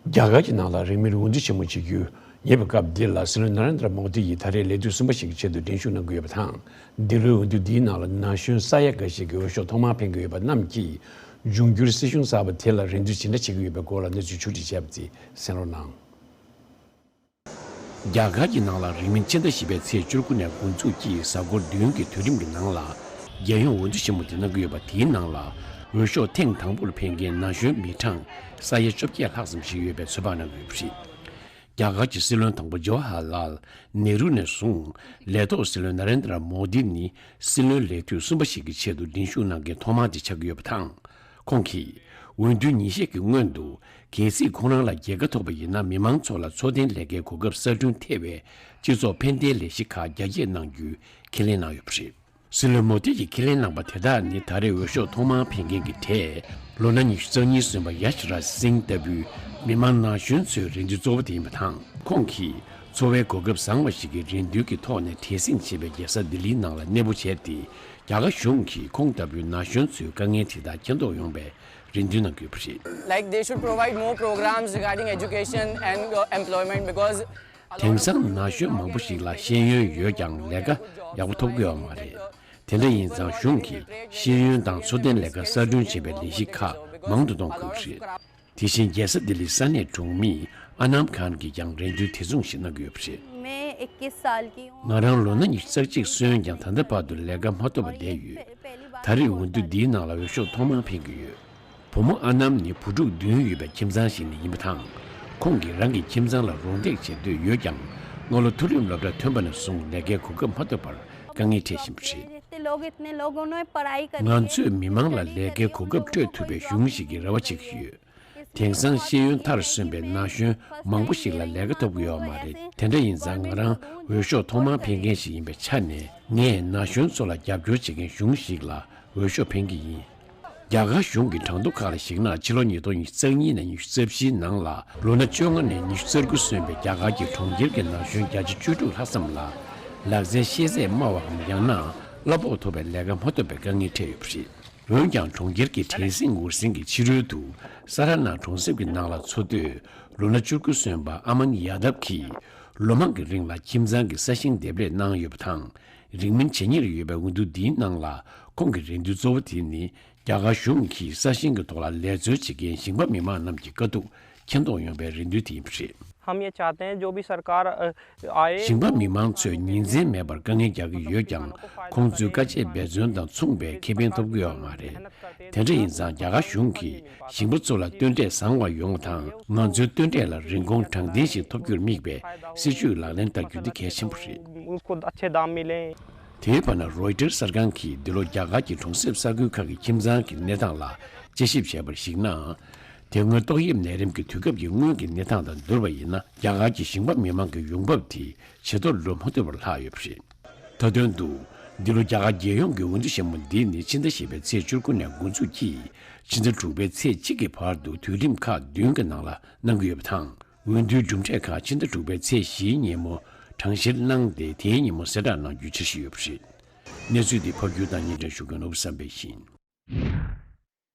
རྒྱ་གར་གྱི་ནང་ལ་རིང་མིན་འོས་བསྡུ་ཆེན་མོ་བྱེད་རྒྱུ་ཡིན་པའི་སྐབས་འདི་ལ་སྲིད་བློན་ན་རེན་དྲ་མོ་དི་ཡིས་ད་རེས་ལས་དུས་གསུམ་པ་ཞིག་གི་ཆེད་དུ་མགྲིན་ཤོག་གནང་གི་ཡོད་པ་དང་། འདི་ལོའི་འོས་བསྡུ་འདིའི་ནང་ལ་ན་གཞོན་ས་ཡ་འགའ་ཞིག་གིས་འོས་ཤོག་ཐོག་མར་འཕེན་གྱི་ཡོད་པ་རྣམས་ཀྱིས་འབྱུང་འགྱུར་སྲིད་གཞུང་གསར་པ་དེ་ལ་རེ་འདུན་ཇི་འདྲ་བྱེད་ཀྱི་ཡོད་པའི་སྐོར་ལ་གནས་ཚུལ་ཕྱོགས་སྒྲིག་བྱས་པ་དེ་གསན་རོགས་གནང་། རྒྱ་གར་གྱི་ནང་ལ་རིང་མིན་ཕྱི་ཟླ་བཞི་པའི་ཚེས་བཅུ་དགུ་ནས་འགོ་འཛུགས་ཀྱིས་གཟའ་འཁོར་བདུན་གྱི་དུས་རིམ་གྱི་ནང་ལ་རྒྱལ་ཡོངས་འོས་བསྡུ་ཆེན་མོ་དེ་གནང་གི་ཡོད་པ། དེའི་ནང་ལ་འོས་ཤོག་ཐེངས་དང་པོར་འཕེན་མཁན་ན་གཞོན་མི་གྲངས་ས་ཡ་བཅོ་བརྒྱད་ལྷག་ཙམ་ཞིག་ཡོད་པའི་ཚོད་དཔག་གནང་གི་ཡོད་པ་རེད། རྒྱ་གར་གྱི་སྲིད་བློན་དང་པོ་ཇོ་ཧར་ལཱལ་ནེ་རུ་ནས་བཟུང་ལས་ཐོག་སྲིད་བློན་ན་རེན་དྲ་མོ་དི་ནི་སྲིད་བློན་ལས་དུས་གསུམ་པ་ཞིག་གི་ཆེད་དུ་མགྲིན་ཤོག་གནང་མཁན་ཐོག་མ་དེ་ཆགས་ཀྱི་ཡོད་པ་དང་། ཁོང་གིས་འོས་བསྡུ་ཉིན་ཤས་ཀྱི་སྔོན་དུ། གལ་སྲིད་ཁོང་རང་ལ་རྒྱལ་ཁ་ཐོབ་པ་ཡིན་ན། མི་མང་ཚོ་ལ་འཚོ་རྟེན་ལས་ཀའི་གོ་སྐབས་གསར་སྐྲུན་ཐེ་བའི་སྤྱི་ཚོགས་ཕན་བདེའི་ལས་གཞི་ཁག་རྒྱ་སྐྱེད་གནང་རྒྱུའི་ཁས་ལེན་གནང་ཡོད་པ་རེད། སྲིད་བློན་མོ་དི་ཡིས་ཁས་ལེན་གནང་པ་དེ་དག་ནི་ད་རེས་འོས་ཤོག་ཐོག་མར་འཕེན་མཁན་གྱི་གྲས་ལོ་ན་ཉི་ཤུ་རྩ་གཉིས་སོན་པ་ཡ་ཤི་རཱཇ་སིང་ལྟ་བུའི་མི་མང་ན་གཞོན་ཚོའི་རེ་འདུན་གཙོ་བོ་དེ་ཡིན་པ་དང་། ཁོང་གིས་འཚོ་བའི་གོ་སྐབས་བཟང་བ་ཞིག་གི་རེ་འདུན་གྱི་ཐོག་ནས་བྲེལ་ཟིང་ཆེ་བའི་རྒྱལ་ས་ལྡི་ལིའི་ནང་ལ་གནས་སྤོ་བྱས་ཏེ། རྒྱ་གར་གཞུང་གིས་ཁོང་ལྟ་བུའི་ན་གཞོན་ཚོའི་དཀའ་ངལ་དེ་དག་མཁྱེན་རྟོགས་ཡོང་བའི་རེ་འདུན་གནང་གི་ཡོད་པ་རེད། Like, they should provide more programs regarding education and, uh, employment, because དེང་སང་ན་གཞོན་མང་པོ་ཞིག་ལ་ཤེས་ཡོན་ཡོད་ཀྱང་ལས་ཀ་ཡག་པོ་ཐོབ་ཀྱི་ཡོད་མ་རེད། དེ་འདྲ་ཡིན་ཙང་གཞུང་གིས་ཤེས་ཡོན་དང་འཚོ་རྟེན་ལས་ཀ་གསར་སྐྲུན་བྱེད་པའི་ལས་གཞི་ཁག་མང་དུ་གཏོང་དགོས་ཀྱི་རེད། དེ་བཞིན་རྒྱལ་ས་ལྡི་ལིའི་ས་གནས་གྲོང་མིས་ ཨ་ནམ་ཁཱན་གྱིས་ཀྱང་རེ་འདུན་དེ་མཚུངས་ཤིག་གནང་གི་ཡོད་པ་རེད། मैं इक्कीस साल की हूँ। ང་རང་ལོ་ན་ཉི་ཤུ་རྩ་གཅིག་སོན་ཀྱང་ད་ལྟ་བར་དུ་ལས་ཀ་མ་ཐོབ་པར་བསྡད་ཡོད། ད་རེས་འོས་བསྡུ་འདིའི་ནང་ལ་འོས་ཤོག་ཐོག་མར་འཕེན་གྱི་ཡོད། བུ་མོ་ཨ་ནམ་ནི་བུ་ཕྲུག་བདུན་ཡོད་པའི་ཁྱིམ་ཚང་ཞིག་ནས་ཡིན་པ་དང་། ཁོང་གིས་རང་གི་ཁྱིམ་ཚང་ལ་རོགས་འདེགས་བྱེད་འདོད་ཡོད་ཀྱང་། སྔོན་ལ་མཐོ་རིམ་སློབ་གྲྭ་ཐོན་པ་ནས་བཟུང་ལས་ཀའི་གོ་སྐབས་མ་ཐོབ་པར་དཀའ་ངལ་འཕྲད་བཞིན་པ་རེད། ང་ཚོས་མི་མང་ལ་ལས་ཀའི་གོ་སྐབས་སྤྲོད་ཐུབ་པའི་གཞུང་ཞིག་གི་རེ་བ་བྱེད་ཀྱི་ཡོད། དེང་སང་ཤེས་ཡོན་མཐར་སོན་པའི་ན་གཞོན་མང་པོ་ཞིག་ལ་ལས་ཀ་ཐོབ་ཀྱི་ཡོད་མ་རེད། དེ་འདྲ་ཡིན་ཙང་། ང་རང་འོས་ཤོག་ཐོག་མར་འཕེན་མཁན་ཞིག་ཡིན་པའི་ཆ་ནས། ངས་ན་གཞོན་ཚོ་ལ་རྒྱབ་སྐྱོར་བྱེད་མཁན་གཞུང་ཞིག་ལ་འོས་ཤོག་འཕེན་གྱི་ཡིན། རྒྱ་གར་གཞུང་གི་གྲངས་ཐོ་ཁག་ལ་གཞིགས་ན། ཕྱི་ལོ་ཉིས་སྟོང་ཉི་ཤུ་རྩ་གཉིས་ནས་ཉི་ཤུ་རྩ་བཞིའི་ནང་ལ། ལོ་ན་བཅོ་ལྔ་ནས་ཉི་ཤུ་རྩ་དགུ་སོན་པའི་རྒྱ་གར་གྱི་གྲོང་ཁྱེར་གྱི་ན་གཞོན་བརྒྱ་ཆ་བཅུ་དྲུག་ལྷག་ཙམ་ལ། ལག་རྩལ་ཤེས་ཚད་དམའ་བའམ། ཡང་ན་གླ་ཕོགས་མཐོ་བའི་ལས་ཀ་མ་ཐོབ་པའི་དཀའ་ངལ་འཕྲད་ཡོད་པ་རེད། འོན་ཀྱང་། གྲོང་ཁྱེར་གྱི་བྲེལ་ཟིང་འུར་ཟིང་གི་ཕྱི་རོལ་དུ། ས་ར་ནག་གྲོང་གསེབ་ཀྱི་ནང་ལ་འཚོ་སྡོད། ལོ་ན་བཅུ་དགུ་སོན་པ་ཨ་མན་ཡ་དབ་ཀྱིས། ལོ་མང་གི་རིང་ལ་ཁྱིམ་ཚང་གི་ས་ཞིང་འདེབས་ལས་གནང་ཡོད་པ་དང་། རིང་མིན་ཇེ་ཉེར་ཡོད་པའི་འོས་བསྡུ་འདིའི་ནང་ལ། ཁོང་གི་རེ་འདུན་གཙོ་བོ་དེ་ནི། རྒྱ་གར་གཞུང་གིས་ས་ཞིང་གི་ཐོག་ལ་ལས་རྩོལ་བྱེད་མཁན་ཞིང་པ་མི་མང་རྣམས་ཀྱི་དཀའ་སྡུག་མཁྱེན་རྟོགས་ཡོང་བའི་རེ་འདུན་དེ་ཡིན་པ་རེད། हम ये चाहते हैं जो भी सरकार, अ, आए, ཞིང་པ་མི་མང་ཚོས་ཉིན་མཚན་མེད་པར་དཀའ་ངལ་རྒྱག་གི་ཡོད་ཀྱང་། ཁོང་ཚོས་དཀའ་སྤྱད་འབད་བརྩོན་དང་མཚུངས་པའི་ཁེ་ཕན་ཐོབ་ཀྱི་ཡོད་མ་རེད། དེ་འདྲ་ཡིན་ཙང་། རྒྱ་གར་གཞུང་གིས་ཞིང་པ་ཚོ་ལ་སྟོན་འབྲས་བཟང་བ་ཡོང་བ་དང་། ང་ཚོའི་སྟོན་འབྲས་ལ་རིན་གོང་དྲང་བདེན་ཞིག་ཐོབ་རྒྱུར་དམིགས་པའི་སྲིད་ཇུས་ལག་ལེན་བསྟར་རྒྱུ་དེ་གལ་ཆེན་པོ་རེད། उनको अच्छे दाम मिलें। དེའི་བར་ན། རོའི་ཊར་གསར་ཁང་གིས་འདི་ལོ་རྒྱ་གར་གྱི་གྲོང་གསེབ་ས་ཁུལ་ཁག་གི་ཁྱིམ་ཚང་གི་གནས་སྟངས་ལ་དཔྱད་ཞིབ་བྱས་པར་གཞིགས་ན། དེ་སྔོན་ཏོག་དབྱིབས་ནད་རིམས་ཀྱི་དུས་སྐབས་ཀྱི་སྔོན་གྱི་གནས་སྟངས་དང་བསྡུར་བ་ཡིན་ན། རྒྱ་གར་གྱི་ཞིང་པ་མི་མང་གི་ཡོང་འབབ་དེ་ཇེ་མཐོར་འགྲོ་མ་ཐུབ་པར་ལྷག་ཡོད་པ་རེད། མཐའ་དོན་དུ། འདི་ལོ་རྒྱ་གར་རྒྱལ་ཡོངས་ཀྱི་འོས་བསྡུ་ཆེན་མོ་འདི་ནི་ཕྱི་ཟླ་བཞི་པའི་ཚེས་བཅུ་དགུ་ནས་འགོ་འཛུགས་ཀྱིས། ཕྱི་ཟླ་དྲུག་པའི་ཚེས་གཅིག་གི་བར་དུ་དུས་རིམ་ཁག་བདུན་གྱི་ནང་ལ་གནང་གི་ཡོད་པ་དང་། འོས་བསྡུའི་གྲུབ་འབྲས་ཁག་ཕྱི་ཟླ་དྲུག་པའི་ཚེས་བཞིའི་ཉིན་མོ་གྲངས་བཤེར་གནང་སྟེ། དེའི་ཉིན་མོ་གསལ་བསྒྲགས་གནང་རྒྱུའི་འཆར་གཞི་ཡོད་པ་རེད། གནས་ཚུལ་འདི་ཕབ་སྒྱུར་དང་སྙན་སྒྲོན་ཞུ་མཁན་ནོར་བུ་བསམ་འཕེལ་ཡིན།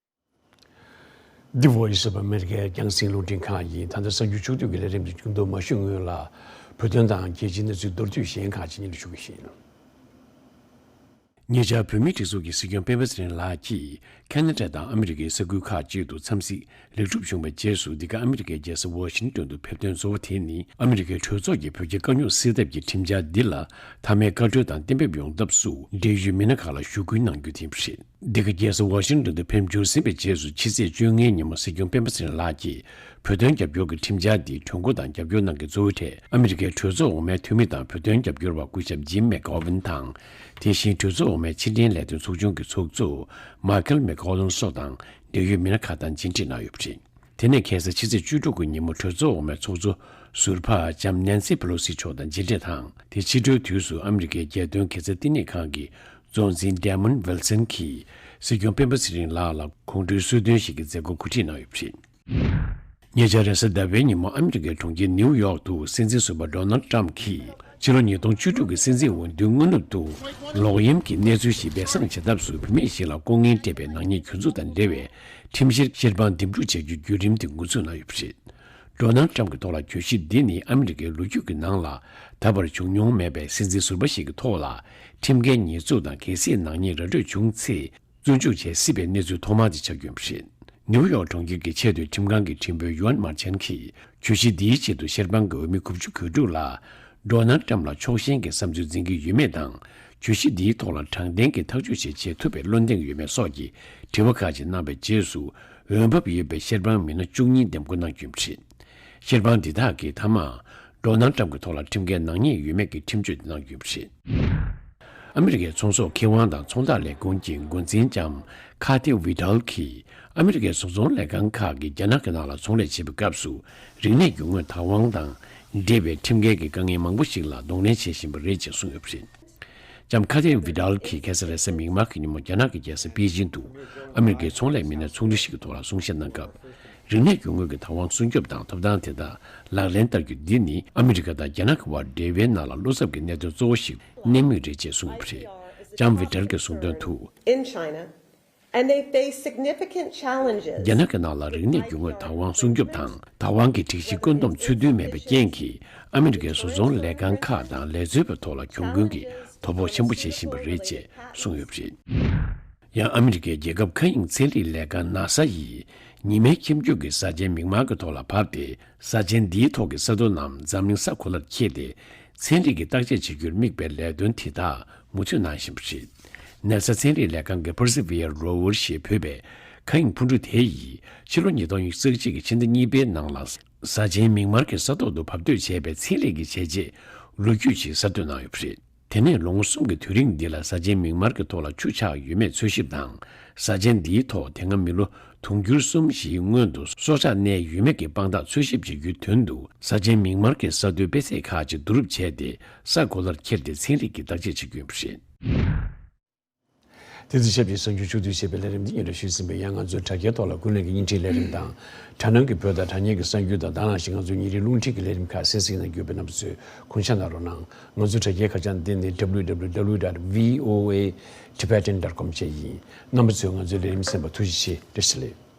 The Voice of America རྒྱང་སྲིང་རླུང་འཕྲིན་ཁང་ཡིན། ད་ལྟ་གསར་འགྱུར་ཕྱོགས་བསྡུས་ཀྱི་ལས་རིམ་དེ་མཇུག་བསྡོམས་མ་ཞུས་སྔོན་ལ། བོད་དོན་དང་རྒྱལ་སྤྱིའི་གནས་ཚུལ་མདོར་བསྡུས་གཞན་ཁག་ཅིག་སྙན་སྒྲོན་ཞུ་གི་ཡིན། ཉེ་ཆར་བོད་མིའི་སྒྲིག་འཛུགས་ཀྱི་སྲིད་སྐྱོང་སྤེན་པ་ཚེ་རིང་ལགས་ཀྱིས་ཁ་ན་ཌ་དང་ཨ་མི་རི་ཀའི་ས་ཁུལ་ཁག་ཅིག་ཏུ་འཚམས་གཟིགས་ལེགས་གྲུབ་བྱུང་བའི་རྗེས་སུ། འདི་ག་ཨ་མི་རི་ཀའི་རྒྱལ་ས་ཝ་ཤིང་ཏོན་དུ་ཕེབས་དོན་གཙོ་བོ་དེ་ནི། ཨ་མི་རི་ཀའི་གྲོས་ཚོགས་ཀྱིས་བོད་རྒྱའི་དཀའ་རྙོག་སེལ་ཐབས་ཀྱི་ཁྲིམས་འཆར་འདི་ལ་མཐའ་མའི་བཀའ་འཁྲོལ་དང་གཏན་འབེབས་ཡོང་ཐབས་སུ་འབྲེལ་ཡོད་མི་སྣ་ཁག་ལ་ཞུ་སྐུལ་གནང་རྒྱུ་དེ་ཡིན་པ་རེད། འདི་ག་རྒྱལ་ས་ཝ་ཤིང་ཏོན་དུ་ཕེབས་འབྱོར་ཟིན་པའི་རྗེས་སུ། ཕྱི་ཚེས་བཅོ་ལྔའི་ཉིན་མོ་སྲིད་སྐྱོང་སྤེན་པ་ཚེ་རིང་ལགས་ཀྱིས་བོད་དོན་རྒྱབ་སྐྱོར་གྱི་ཁྲིམས་འཆར་འདིའི་གྲོས་འགོ་དང་རྒྱབ་སྐྱོར་གནང་མཁན་གཙོ་བོའི་གྲས། ཨ་མི་རི་ཀའི་གྲོས་ཚོགས་འོག་མའི་འཐུས་མི་དང་བོད་དོན་རྒྱབ་སྐྱོར་བ་སྐུ་ཞབས་ཇིམ་མེག་གྷོ་ཝིན་དང་། དེ་བཞིན་གྲོས་ཚོགས་འོག་མའི་ཕྱིར་འཐེན་ལས་དོན་ཚོགས་ཆུང་གི་ཚོགས་གཙོ་མཱ་ཁལ་མེག་གྷོ་ཝིན་སོགས་དང་འབྲེལ་ཡོད་མི་སྣ་ཁག་དང་མཇལ་འཕྲད་གནང་ཡོད་པ་རེད། དེ་ནས་ཁ་སང་ཕྱི་ཚེས་བཅུ་དྲུག་གི་ཉིན་མོ་གྲོས་ཚོགས་འོག་མའི་ཚོགས་གཙོ་ཟུར་པ་ལྕམ་ནན་སི་པེ་ལོ་སི་མཆོག་དང་མཇལ་འཕྲད་དང་། དེ་ཕྱི་དྲོའི་དུས་སུ་ཨ་མི་རི་ཀའི་རྒྱལ་དོན་དགེ་རྩ་བསྟི་གནས་ཁང་གི་གཙོ་འཛིན་ཌེ་མོན་ཝིལ་སན་གྱིས་སྲིད་སྐྱོང་སྤེན་པ་ཚེ་རིང་ལགས་ལ་གོང་བཀུར་གསོལ་སྟོན་ཞིག་གི་མཛད་སྒོ་གོ་སྒྲིག་གནང་ཡོད་པ་རེད། ཉེ་ཆར་རེས་གཟའ་ཟླ་བའི་ཉིན་མོ་ཨ་མི་རི་ཀའི་གྲོང་ཁྱེར་ནིའུ་ཡོག་ཏུ་སྲིད་འཛིན་ཟུར་པ་ཌོ་ནལ་ཊམ་གྱིས་ཕྱི་ལོ་ཉིས་སྟོང་བཅུ་དྲུག་གི་སྲིད་འཛིན་འོས་བསྡུའི་སྔ་ནུབ་ཏུ་ལོག་གཡེམ་གྱི་གནས་ཚུལ་ཞིག་སྦས་གསང་བྱེད་ཐབས་སུ་བུད་མེད་ཞིག་ལ་ལྐོག་རྔན་སྤྲད་པའི་ནག་ཉེས་གྱོད་འཛུགས་དང་འབྲེལ་བའི་ཁྲིམས་བཤེར་བཤེར་དཔང་འདེམས་སྒྲུག་བྱ་རྒྱུའི་བརྒྱུད་རིམ་དེ་འགོ་འཛུགས་གནང་ཡོད་པ་རེད། ཌོ་ནལ་ཊམ་གྱི་ཐོག་ལ་གྱོད་གཞི་འདི་ནི་ཨ་མི་རི་ཀའི་ལོ་རྒྱུས་ཀྱི་ནང་ལ་ད་བར་བྱུང་མྱོང་མེད་པའི་སྲིད་འཛིན་ཟུར་པ་ཞིག་གི་ཐོག་ལ་ཁྲིམས་འགལ་ཉེས་འཛུགས་དང་། གལ་སྲིད་ནག་ཉེས་ར་སྤྲོད་བྱུང་ཚེ། བཙོན་འཇུག་བྱེད་སྲིད་པའི་གནས་ཚུལ་ཐོག་མ་དེ་ཆགས་ཀྱི་ཡོད་པ་རེད། ནིའུ་ཡོག་གྲོང་ཁྱེར་གྱི་ཆེས་མཐོའི་ཁྲིམས་ཁང་གི་ཁྲིམས་དཔོན་ཡུའན་མར་ཆན་གྱིས་གྱོད་གཞི་འདིའི་ཆེད་དུ་བཤེར་དཔང་གི་འོས་མི་དགུ་བཅུ་གོ་དྲུག་ལ་ཌོ་ནལ་ཊམ་ལ་ཕྱོགས་ཞེན་གྱི་བསམ་ཚུལ་འཛིན་གྱི་ཡོད་མེད་དང་། གྱོད་གཞི་འདིའི་ཐོག་ལ་དྲང་བདེན་གྱི་ཐག་གཅོད་ཅིག་བྱེད་ཐུབ་པའི་བློ་གདེང་ཡོད་མེད་སོགས་ཀྱི་དྲི་བ་ཁག་ཅིག་གནང་བའི་རྗེས་སུ། འོས་འབབ་ཡོད་པའི་བཤེར་དཔང་མི་སྣ་བཅུ་གཉིས་འདེམས་བསྐོ་གནང་རྒྱུ་ཡིན་པ་རེད། བཤེར་དཔང་འདི་དག་གིས་མཐའ་མར་ཌོ་ནལ་ཊམ་གྱི་ཐོག་ལ་ཁྲིམས་འགལ་ནག་ཉེས་ཡོད་མེད་ཀྱི་ཁྲིམས་གཅོད་གནང་རྒྱུ་ཡིན་པ་རེད། ཨ་མི་རི་ཀའི་ཚོང་ཟོག་མཁས་དབང་དང་ཚོང་རྟགས་ལས་ཁུངས་ཀྱི་འགོ་འཛིན་ལྕམ་ཁ་ཐེ་ཝི་ཏཱལ་གྱིས་ཨ་མི་རི་ཀའི་བཟོ་ཚོང་ལས་ཁང་ཁག་གིས་རྒྱ་ནག་གི་ནང་ལ་ཚོང་ལས་བྱེད་པའི་སྐབས་སུ་རིག་གནས་རྒྱུ་དངོས་བདག་དབང་དང་འབྲེལ་བའི་ཁྲིམས་འགལ་གྱི་དཀའ་ངལ་མང་པོ་ཞིག་ལ་གདོང་ལེན་བྱེད་བཞིན་པ་རེད་ཅེས་གསུངས་ཡོད་པ་རེད། ལྕམ་ཁ་ཐེ་ཝི་ཏཱལ་གྱིས་ཁ་སང་རེས་གཟའ་མིག་དམར་གྱི་ཉིན་མོ་རྒྱ་ནག་གི་རྒྱལ་ས་པེ་ཅིང་དུ་ཨ་མི་རི་ཀའི་ཚོང་ལས་མི་སྣ་ཚོགས་འདུ་ཞིག་གི་ཐོག་ལ་གསུང་བཤད་གནང་སྐབས། རིག་གནས་རྒྱུ་དངོས་ཀྱི་བདག་དབང་སྲུང་སྐྱོབ་དང་ཐོབ་ཐང་དེ་དག་ལག་ལེན་བསྟར་རྒྱུ་འདི་ནི་ཨ་མི་རི་ཀ་དང་རྒྱ་ནག་གི་བར་འབྲེལ་བའི་ནང་ལ་བློ་འཚབ་ཀྱི་གནད་དོན་གཙོ་བོ་ཞིག་གནས་མུས་རེད་ཅེས་གསུངས་ཡོད་པ་རེད། ལྕམ་ཝི་ཏཱལ་གྱིས་གསུངས་དོན་དུ། In China, and they face significant challenges. རྒྱ་ནག་གི་ནང་ལ་རིག་གནས་རྒྱུ་དངོས་བདག་དབང་སྲུང་སྐྱོབ་དང་བདག་དབང་གི་སྒྲིག་གཞི་བཀོད་འདོམས་ཚུལ་མཐུན་མེད་པའི་རྐྱེན་གྱིས། ཨ་མི་རི་ཀའི་བཟོ་ཚོང་ལས་ཁང་ཁག་དང་ལས་བཟོ་བའི་ཐོག་ལ་གྱོང་གུན་གྱི་དོ་ཕོག་ཆེན་པོ་བྱེད་བཞིན་པ་རེད་ཅེས་གསུངས་ཡོད་པ་རེད། ཡང་ཨ་མི་རི་ཀའི་རྒྱལ་ཁབ་མཁའ་དབྱིངས་ཚན་རིག་ལས་ཁང་ནཱ་ས་ཡིས། ཉི་མའི་ཁྱབ་འཇུག་གིས་གཟའ་ཆེན་མིག་དམར་གྱི་ཐོག་ལ་བབས་ཏེ། གཟའ་ཆེན་འདིའི་ཐོག་གི་ས་རྡོ་རྣམས་འཛམ་གླིང་ས་གོ་ལར་འཁྱེར་ཏེ། ཚན་རིག་གི་བརྟག་དཔྱད་བྱེད་རྒྱུར་དམིགས་པའི་ལས་དོན་དེ་དག་མུ་མཐུད་གནང་བཞིན་པ་རེད། ནཱ་ས་ཚན་རིག་ལས་ཁང་གི་Perseverance Rover ཞེས་འབོད་པའི་མཁའ་དབྱིངས་འཕུར་གྲུ་དེ་ཡིས་ཕྱི་ལོ་ཉིས་སྟོང་ཉི་ཤུ་རྩ་གཅིག་གི་ཕྱི་ཟླ་གཉིས་པའི་ནང་ལ། གཟའ་ཆེན་མིག་དམར་གྱི་ས་ཐོག་ཏུ་བབས་གཏོད་བྱས་པའི་ཚན་རིག་གི་བྱས་རྗེས་ལོ་རྒྱུས་ཤིག་གསར་གཏོད་གནང་ཡོད་པ་རེད། དེ་ནས་ལོ་ངོ་གསུམ་གྱི་དུས་རིང་འདི་ལ་གཟའ་ཆེན་མིག་དམར་གྱི་ཐོག་ལ་ཆུ་ཆགས་ཡོད་མེད་འཚོལ་ཞིབ་དང་། གཟའ་ཆེན་འདིའི་ཐོག་དེ་སྔ་མི་ལོ་དུང་ཕྱུར་གསུམ་བཞིའི་སྔོན་དུ་སྲོག་ཆགས་གནས་ཡོད་མེད་ཀྱི་དཔང་རྟགས་འཚོལ་ཞིབ་བྱེད་རྒྱུའི་དོན་དུ། གཟའ་ཆེན་མིག་དམར་གྱི་ས་རྡོའི་དཔེ་ཚད་ཁག་ཅིག་བསྡུ་རུབ་བྱས་ཏེ། ས་གོ་ལར་འཁྱེར་ཏེ་ཚན་རིག་གི་བརྟག་དཔྱད་བྱེད་ཀྱི་ཡོད་པ་རེད། དེ་ཚོ་ཆབས་ཅིག་གསར་འགྱུར་ཕྱོགས་བསྡུས་བྱས་པའི་ལས་རིམ་འདི་སྙན་སྒྲོན་ཞུས་ཟིན་པས། ཡང་ང་ཚོའི་དྲ་རྒྱའི་ཐོག་ལ་ཀུན་གླེང་གི་བརྙན་འཕྲིན་ལས་རིམ་དང་། དྲ་སྣང་གི་བོད་དང་དྲ་བརྙན་གྱི་གསར་འགྱུར་དང་། དེ་ནང་བཞིན་ང་ཚོའི་ཉིན་རེའི་རླུང་འཕྲིན་གྱི་ལས་རིམ་ཁག་གསན་གཟིགས་གནང་རྒྱུ་ཡོད་པས། རྣམ་པ་ཚོས་གུས་ཞབས་གནང་རོགས་གནང་། ང་ཚོའི་དྲ་རྒྱའི་ཁ་བྱང་འདི་ནི་W W W dot V O A Tibetan dot com བཅས་ཡིན། རྣམ་པ་ཚོས་ང་ཚོའི་ལས་རིམ་གསན་པར་ཐུགས་རྗེ་ཆེ། བཀྲ་ཤིས་བདེ་ལེགས།